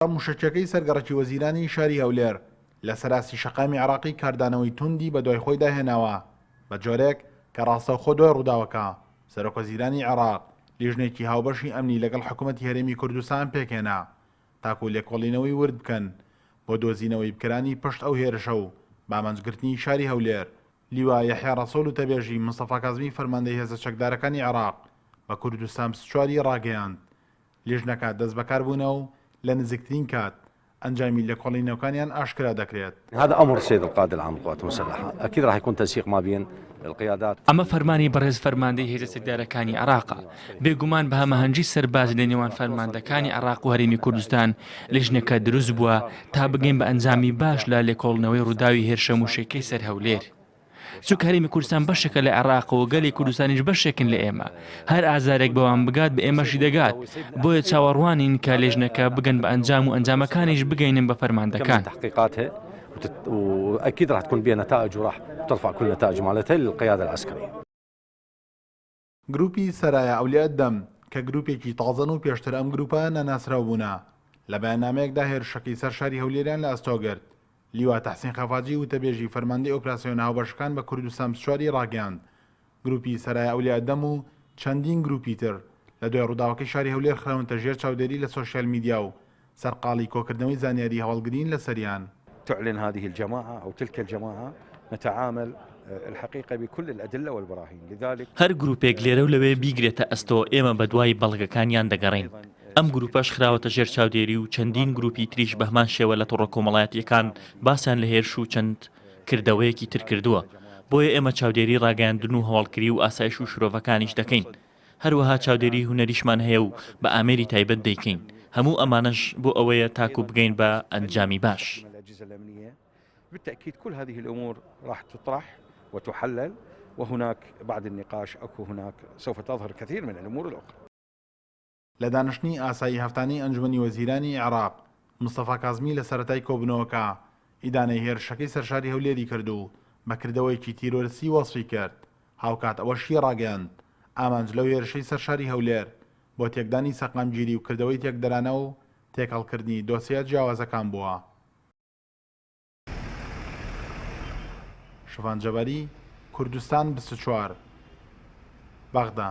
موشەکیەکەی سەر گەڕەکی وەزیرانی شاری هەولێر لەسەر ئاستی شەقامی عێراقی کاردانەوەی توندی بەدوای خۆیدا هێناوە، بە جۆرێک کە ڕاستەوخۆ دوای ڕووداوەکە، سەرۆکوەزیرانی عێراق لیژنەیەکی هاوبەشی ئەمنی لەگەڵ حکومەتی هەرێمی کوردستان پێکهێنا تاکو لێکۆڵینەوەی ورد بکەن بۆ دۆزینەوەی بکەرانی پشت ئەو هێرشە و بەئامانجگرتنی شاری هەولێر. لیوا یەحیا ڕەسوڵ وتەبێژی مستەفا کازمی فەرماندەی هێزە چەکدارەکانی عێراق بە کوردستان 24 ی ڕاگەیاند، لیژنەکە دەستبەکاربوونە و لە نزیکترین کات ئەنجامی لێکۆڵینەوکانیان ئاشکرا دەکرێت. هذا امر السيد القائد العام للقوات المسلحة اكيد راح يكون تنسيق ما بين القيادات. ئەمە فەرمانی بەڕێز فەرماندەی هێزە چەکدارەکانی عێراقە، بێگومان بە هەماهەنگی سەربازی لە نێوان فەرماندەکانی عێراق و هەرێمی کوردستان لیژنەکە دروست بووە تا بگەین بە ئەنجامی باش لە لێکۆڵینەوەی ڕووداوی هێرشە موشەکیەکەی سەر هەولێر. چونکە هەرێمی کوردستان بەشێکە لە عێراق و گەلی کوردستانیش بەشێکن لە ئێمە، هەر ئازارێک بەوان بگات بە ئێمەشی دەگات، بۆیە چاوەڕوانین کە لێژنەکە بگەن بە ئەنجام و ئەنجامەکانیش بگەینن بە فەرماندەکان. گروپی سەرایا ئەولیا دەم کە گروپێکی تازەن و پێشتر ئەم گروپە نەناسراو بوونە، لە بەیاننامەیەکدا هێرشەکەی سەر شاری هەولێریان لە ئەستۆ گرت. لیوا تەحسین خەفاجی وتەبێژی فەرماندەی ئۆپراسیۆنە هاوبەشەکان بە کوردستان 24 ی ڕاگەیاند، گروپی سەرایا ئەولیا دەم و چەندین گروپی تر لە دوای ڕووداوەکەی شاری هەولێر خراونەتە ژێر چاودێری لە سۆشیال میدیا و سەرقاڵی کۆکردنەوەی زانیاری هەواڵگرین لەسەریان. تعلن هذه الجماعة أو تلك الجماعة نتعامل الحقيقة بكل الأدلة والبراهين لذلك. هەر گروپێک لێرە و لەوێ بیگرێتە ئەستۆ ئێمە بەدوای بەڵگەکانیان دەگەڕێین، ئەم گروپەش خراوەتە ژێر چاودێری و چەندین گروپی تریش بەهەمان شێوە لە تۆڕە کۆمەڵایەتییەکان باسیان لە هێرش و چەند کردەوەیەکی تر کردووە، بۆیە ئێمە چاودێری ڕاگەیاندن و هەواڵگری و ئاسایش و شرۆڤەکانیش دەکەین. هەروەها چاودێری هونەریشمان هەیە و بە ئامێری تایبەت دەیکەین، هەموو ئەمانەش بۆ ئەوەیە تاکو بگەین بە ئەنجامی باش. لە دانیشتنی ئاسایی هەفتانەی ئەنجومەنی وەزیرانی عێراق، مستەفا کازمی لە سەرەتای کۆبوونەوەکە ئیدانەی هێرشەکەی سەر شاری هەولێری کرد و بە کردەوەیەکی تیرۆرستی وەسفی کرد، هاوکات ئەوەشی ڕاگەیاند، ئامانج لەو هێرشەی سەر شاری هەولێر بۆ تێکدانی سەقامگیری و کردەوەی تێکدەرانە و تێکەڵکردنی دۆسیە جیاوازەکان بووە. شڤان جەباری، کوردستان 24، بەغدا.